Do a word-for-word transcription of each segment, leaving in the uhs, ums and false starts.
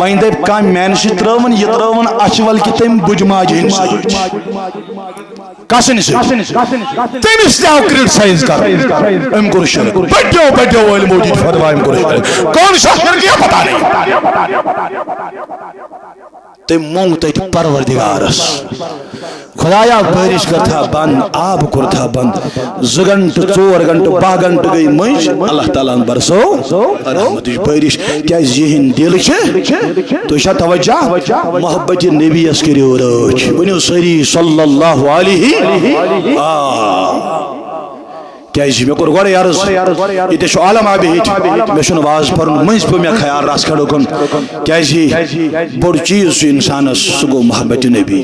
وۄنۍ دَپہِ کانٛہہ میٛانہِ سۭتۍ ترٛٲوٕن، یہِ ترٛٲوٕن اَچھِ وَل کہِ تٔمۍ بُجہِ ماجہِ ہِنٛدِ سۭتۍ۔ کَسٕنۍ سۭتۍ؟ تٔمِس تہِ آو کرٹسائز کرُن۔ أمۍ کوٚر شرک۔ بٔڑیو بٔڑیو عٲلمو دِتۍ فتوا، أمۍ کوٚر شرک۔ کون سا شرک، یہ پتہ نہیں۔ تٔمۍ مونگ تتہِ پروردگارس، خدایا، بارش کر تھا بند، آب کوٚر تھا بند۔ زٕ گھنٹہٕ، ژور گھنٹہٕ، باہ گھنٹہٕ گٔے مٔنٛزۍ، اللہ تعالیٰ ہن برسو رحمتٕچ بارش۔ کیازِ یِہِنٛدۍ دِل چھِ، تُہۍ چھا توجہ؟ محبت نبی یس کٔرِو رٲچھ، ؤنِو سٲری صلی اللہ علیہ۔ آ۔ کیازِ مےٚ کوٚر گۄڈَے عرض، ییٚتہِ چھُ عالم آبِ ہیٚتہِ، مےٚ چھُنہٕ واز پَرُن، مٔنٛزۍ پیوٚو مےٚ خیال رَژھ کھنٛڈُک کُن۔ کیازِ بوٚڑ چیٖز چھُ اِنسانَس، سُہ گوٚو محبتِ نبی۔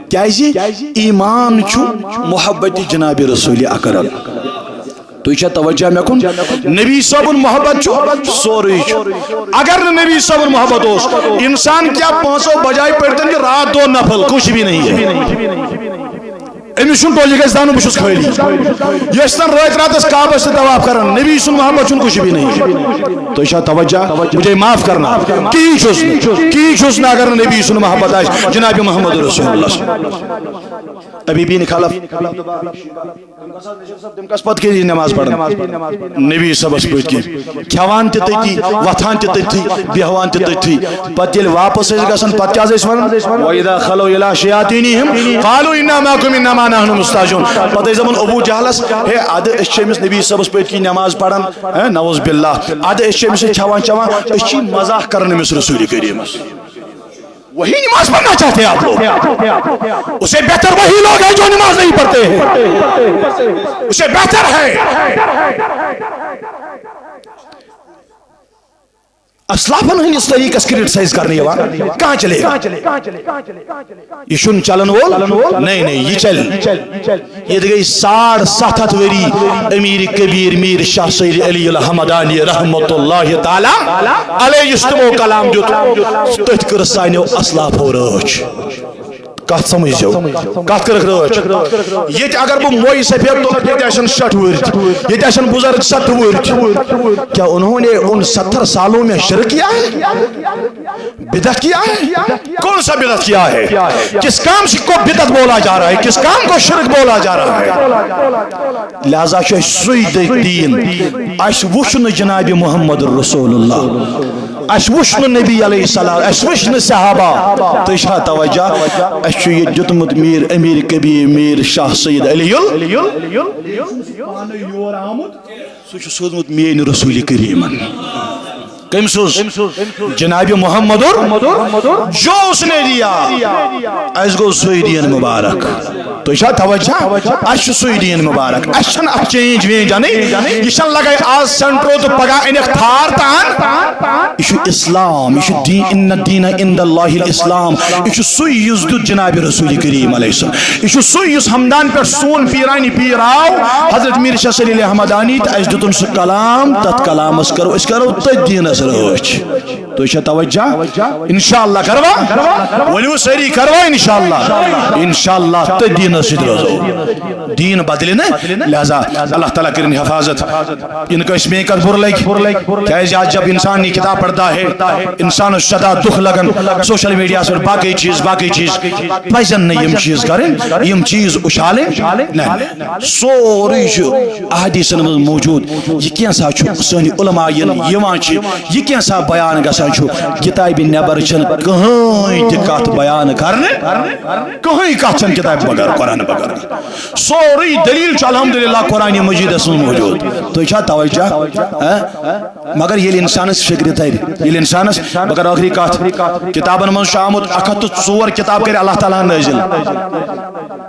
کیازِ ایمان چھُ محبتِ جناب رسول اکرم۔ تُہۍ چھا توجہ مےٚ کُن؟ نبی صٲبُن محبت چھُ سورُے چھُ۔ اگر نہٕ نبی صٲبُن محبت اوس، اِنسان کیا پانٛژو بجایہِ پٔرۍتن یہِ راتھ دۄہ نفل، کچھ بھی نہیں ہے۔ أمِس چھُنہٕ ٹولہِ گژھِ دَنہٕ، بہٕ چھُس خٲلی۔ یہِ ٲسۍ تن رٲتۍ راتس کعبس تہِ طواف کران، نبی سُنٛد محبت چھُنہٕ کچھ بھی نہیں۔ تُہۍ چھا توجہ؟ مجھے معاف کرنا، کِہیٖنۍ چھُس نہٕ، کِہیٖنۍ چھُس نہٕ اگر نہٕ نبی سُنٛد محبت آسہِ، جناب محمد رسول اللہ۔ ابھی بھی خلف۔ تِم کس پتہٕ کیٛازِ نماز پران؟ نبی صٲبس پٔتۍ کِنۍ۔ کھٮ۪وان تہِ تٔتی، وۄتھان تہِ تٔتھی، بیٚہوان تہِ تٔتھی۔ پتہٕ ییٚلہِ واپس ٲسۍ گژھان، پتہٕ کیٛاہ حظ ٲسۍ ونان؟ وَإِذَا خَلَوْا إِلَىٰ شَيَاطِينِهِمْ قَالُوا إِنَّا مَعَكُمْ إِنَّمَا نَحْنُ مُسْتَهْزِئُونَ۔ پتہٕ ٲسۍ دپان ابو جہلس، ہے ادٕ أسۍ چھِ أمِس نبی صٲبس پٔتۍ کِنۍ نماز پران، ہے نعوذ باللہ، ادٕ أسۍ چھِ أمِس سۭتۍ کھٮ۪وان چٮ۪وان، أسۍ چھِ مزاق کران أمِس رسول کریمس۔ وہی نماز پڑھنا چاہتے ہیں آپ لوگ؟ اسے بہتر وہی لوگ ہیں جو نماز نہیں پڑھتے ہیں، اسے بہتر ہے۔ اسلافن ہندس طریقس کرٹسائز کرنے یوان کہاں چلے گا؟ یہ چھُنہٕ چلن وول؟ نہیں، نہیں، یہ چل۔ ییٚتہِ گٔے ساڑ ستھ ہتھ ؤری امیر کبیر میر شاہ سید علی الحمدانی رحمت اللہ تعالی علیہ یُس تِمو کلام دیُت، تٔتھۍ کٔر سانیو اسلافو رٲچھ۔ کتھ سمجھو، کتھ کٔرٕکھ رٲچھ؟ ییٚتہِ اگر بہٕ موے سفید تُلہٕ، ییٚتہِ آسن شٹھ وُہٕرۍ تہِ، ییٚتہِ آسن بُزرگ ستہٕ وُہٕرۍ تہِ۔ کیا انہوں نے ان ستر سالوں میں شرک کیا ہے؟ بدعت کیا ہے؟ کون سا بدعت کیا ہے؟ کس کام سے کو بدعت بولا جا رہا ہے؟ کس کام کو شرک بولا جا رہا ہے؟ لہذا چھُ اَسہِ سُے دٔ-، دیٖن۔ اَسہِ وُچھ نہٕ جناب محمد رسول اللہ، اَسہِ وُچھ نہٕ نبی علیہ السلام، اَسہِ وُچھ نہٕ صحابہ۔ تُہۍ چھا توجہ؟ اَسہِ چھُ یہِ دیُتمُت میر امیر کبیر میر شاہ سید علی ال-، پانہٕ یور آمُت۔ سُہ چھُ سوٗزمُت میٲنۍ رسول کریٖمن۔ کٔمۍ سوٗز؟ جناب محمد اور جو اس نے دیا۔ اَسہِ گوٚو سُے دیٖن مُبارک۔ تُہۍ چھا توجہ؟ اَسہِ چھُ سُے دیٖن مُبارک۔ اَسہِ چھَنہٕ اَتھ چینج وینج اَنٕنۍ۔ یہِ چھَنہٕ لگے آز سینٹرو تہٕ پگاہ أنِکھ تھار تہٕ اَن۔ یہِ چھُ اسلام، یہِ چھُ دیٖن، ان الدین عند اللہ الاسلام۔ یہِ چھُ سُے یُس دیُت جناب رسول کریم علیہ السلام۔ یہِ چھُ سُے یُس ہمدان پٮ۪ٹھ سون پیٖرانی پیٖر آو، حضرت میر شاہ صلی اللہ احمدانی، تہٕ اَسہِ دیُتُن سُہ کلام، تَتھ کلامس کرو أسۍ، کرو تٔتھۍ دیٖنس رٲچھ۔ تُہۍ چھا توجہ؟ انشاءاللہ کروا؟ ؤنِو سٲری کروا انشاءاللہ؟ انشاءاللہ تٔتھۍ دیٖنس سۭتۍ روزو۔ دیٖن بدلہِ نہٕ، لہذا اللہ تعالیٰ کٔرِن حفاظت۔ ان کٲنٛسہِ میٛٲنۍ کتھ بُرٕ لگہِ، کیازِ آج جب انسان یہ کتاب پڑھتا ہے، انسانس چھُ سدا دُکھ لگان، سوشل میڈیاہس پٮ۪ٹھ باقٕے چیٖز، باقٕے چیٖز، پزن نہٕ یِم چیٖز کرٕنۍ، یِم چیٖز اُچھالٕنۍ۔ نہ، نہ، سورُے چھُ احادیثن منٛز موجود۔ یہِ کینٛژھا چھُ سٲنۍ علماء یِن یِوان چھِ، یہِ کینٛژھا بیان گژھان چھُ، کتابہِ نٮ۪بر چھنہٕ کٕہٕنۍ تہِ کتھ بیان کرنہٕ، کٕہٕنۍ کتھ چھنہٕ کتابہِ بغٲر، قرآن بغٲر۔ سورُے دلیل چھُ الحمدللہ قرآن مجیدس منٛز موجود۔ تُہۍ چھا توجہ؟ ہاں؟ مگر ییٚلہِ انسانس فکرِ ترِ، ییٚلہِ انسانس، بہٕ کرٕ ٲخری کتھ، کتابن منٛز چھُ آمُت اکھ ہتھ تہٕ ژور کتاب کرِ اللہ تعالیٰ ہن نٲزِل۔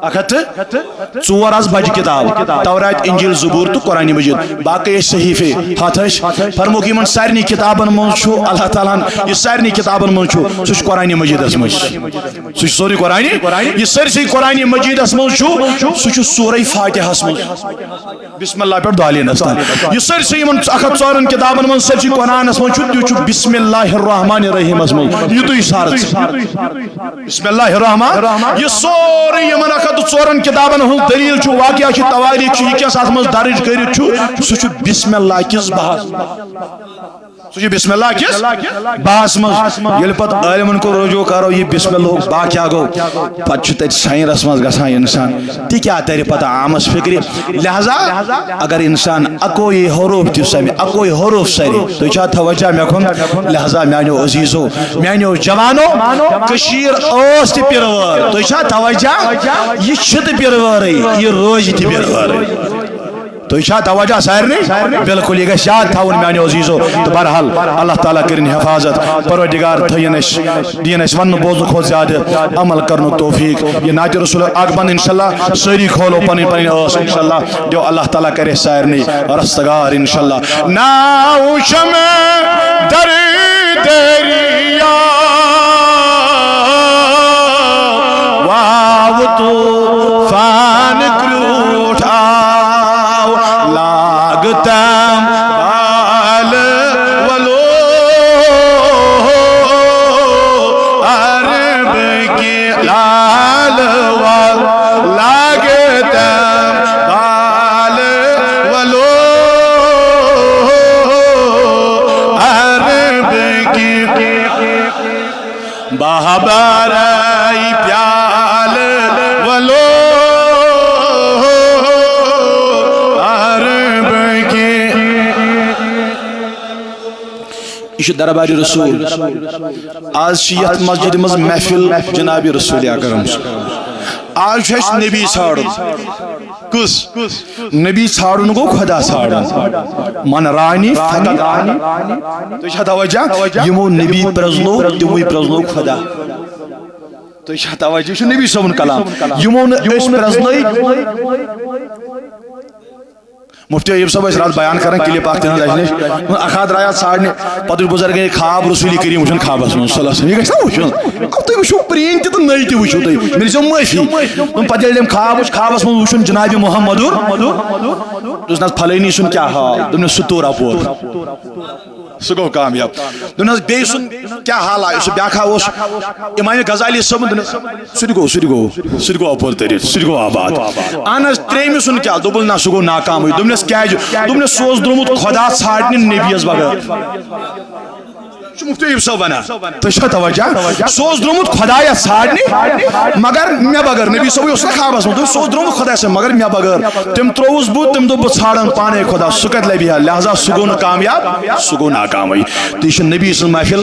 اکھ ہتھ تہٕ ژور حظ بجہِ کتاب، تورات، انجیل، زبور تہٕ قرآن مجید۔ باقٕے ٲسۍ صحیفے، ہتھ ٲسۍ۔ فرموکھ، یِمن سارنٕے کتابن منٛز چھُ اللہ تعالیٰ ہن، یہِ سارنٕے کتابن منٛز چھُ، سُہ چھُ قرآن مجیدس منٛز۔ سُہ چھُ سورُے قرآنی، یہِ سٲرسٕے قرآنی مجیدس منٛز چھُ، سُہ چھُ سورہ فاتحس منٛز۔ بسم اللہ پٮ۪ٹھ دالینس تام۔ یہِ سٲرسٕے یِمن اکھ ہتھ ژورن کتابن منٛز، سٲرسٕے قرآنس منٛز چھُ، تہِ چھُ بسم اللہ الرحمن الرحیمس منٛز۔ یُتُے سر۔ بسم اللہ الرحمن۔ یہِ سورُے یِمن اکھ ہتھ تہٕ ژورن کتابن ہٕنٛز دلیل چھُ، واقعہ چھُ، تواریخ چھُ، یہِ کیٛاہ سا اتھ منٛز درج کٔرِتھ چھُ، سُہ چھُ بسم اللہ کِس بحث۔ سُہ چھُ بسم اللہ کِس باہس منٛز۔ ییٚلہِ پتہٕ عٲلمن کُن رجوع کرو، یہِ بسم اللہ ہُک با کیٛاہ گوٚو؟ پتہٕ چھُ تتہِ سینرس منٛز گژھان انسان۔ تہِ کیٛاہ ترِ پتہٕ عامس فکرِ؟ لہذا اگر انسان اکوے حروف تہِ سمہِ، اکوے حروف سرِ، تُہۍ چھا توجہ مےٚ کُن؟ لہذا میانیو عزیزو، میانیو جوانو، کٔشیٖر ٲس تہِ پِرٕ وٲر۔ تُہۍ چھا توجہ؟ یہِ چھِ تہِ پِرٕ وٲرٕے، یہِ روزِ تہِ پِرٕ وٲرٕے۔ تُہۍ چھا توجہ سارنٕے؟ بِلکُل، یہِ گژھِ یاد تھاوُن میانیو عزیزو۔ تہٕ بہرحال، اللہ تعالیٰ کٔرِن حفاظت، پروردگار تھٲیِن اَسہِ، دِیِن اَسہِ وننہٕ بوزنہٕ کھۄتہٕ زیادٕ عمل کرنُک توفیق۔ یہِ نعتِ رسول اکھ بند انشاءاللہ، سٲری کھولو پنٕنۍ پنٕنۍ ٲس انشاءاللہ۔ دیو اللہ تعالیٰ کرِ اَسہِ سارنٕے رستگار انشاءاللہ۔ ناو شمع در دریا واو طوفان کروٹھ آو، لاگتم بال ولو عرب کی لال و لاگتم بال ولو عرب کی بہبارای پیال ولو عرب کی۔ یہِ چھُ دربار رسول۔ آز چھِ یتھ مسجد منٛز محفل جناب رسول اکرم۔ آز چھُ اَسہِ نبی ژھانڈُن۔ کُس؟ نبی ژھانڈُن گوٚو خدا ژھانڈُن۔ من رانی فقط۔ تُہۍ چھا توجہ؟ یِمو نبی پرزنو، تِموٕے پرزنو خدا۔ تُہۍ چھا توجہ؟ یہِ چھُ نبی صٲبُن کلام۔ یِمو نہٕ أسۍ پرزنٲے۔ مفتی ایوب صٲب ٲسۍ راتھ بیان کران، کلپ اکھ تِہنٛز اَسہِ نِش۔ اکھ ہتھ درٛایا ژھانڈنہِ۔ پتہٕ وٕچھ بُزرگن یہِ خواب رسولی کریم وٕچھُن خوابس منٛز، صلی اللہ علیہ وسلم۔ یہِ گژھِ نا وٕچھُن؟ اَو تُہۍ وٕچھِو پرٛٲنۍ تہِ تہٕ نٔے تہِ وٕچھِو تُہۍ۔ مےٚ دِژیو معٲفی۔ تِم پتہٕ ییٚلہِ تٔمۍ خواب وٕچھ، خوابس منٛز وٕچھُن جناب محمدُر۔ دوٚپُس، نہ حظ، پھلٲنی سُنٛد کیٛاہ حال؟ دوٚپنَس، سُہ توٚر اَپور۔ سُہ گوٚو کامیاب۔ دوٚپنَس، بیٚیہِ سُنٛد کیٛاہ حالا؟ یُس سُہ بیٛاکھ ہا اوس، امام غزالی صٲبُن، دوٚپنَس، سُہ تہِ گوٚو، سُہ تہِ گوٚو، سُہ تہِ گوٚو اَپور تٔرِتھ، سُہ تہِ گوٚو آباد۔ اہن حظ، ترٛیٚیمہِ سُنٛد کیٛاہ؟ دوٚپُن، نہ، سُہ گوٚو ناکامٕے۔ دوٚپنَس، کیٛازِ؟ دوٚپنَس، سُہ اوس درٛامُت خۄدا ژھانٛڈنہِ نبیَس بغٲر۔ یہِ چھُ مفتی ایوب صٲب وَنان۔ تُہۍ چھا توجہ؟ سُہ اوس درٛامُت خۄدایَس ژھانٛڈنہِ، مگر مےٚ بغٲر۔ نبی صٲبٕے اوس نہ خوابَس منٛز، دوٚپُن، سُہ اوس درٛامُت خۄدایَس ژھانٛڈنہِ، مگر مےٚ بغٲر۔ تٔمۍ ترٛووُس بہٕ، تٔمۍ دوٚپ، بہٕ ژھانٛڈَن پانَے خۄدا، سُہ کَتہِ لَبہِ ہا؟ لہذا سُہ گوٚو نہٕ کامیاب، سُہ گوٚو ناکامٕے۔ تہٕ یہِ چھِ نبی سٕنٛز محفل۔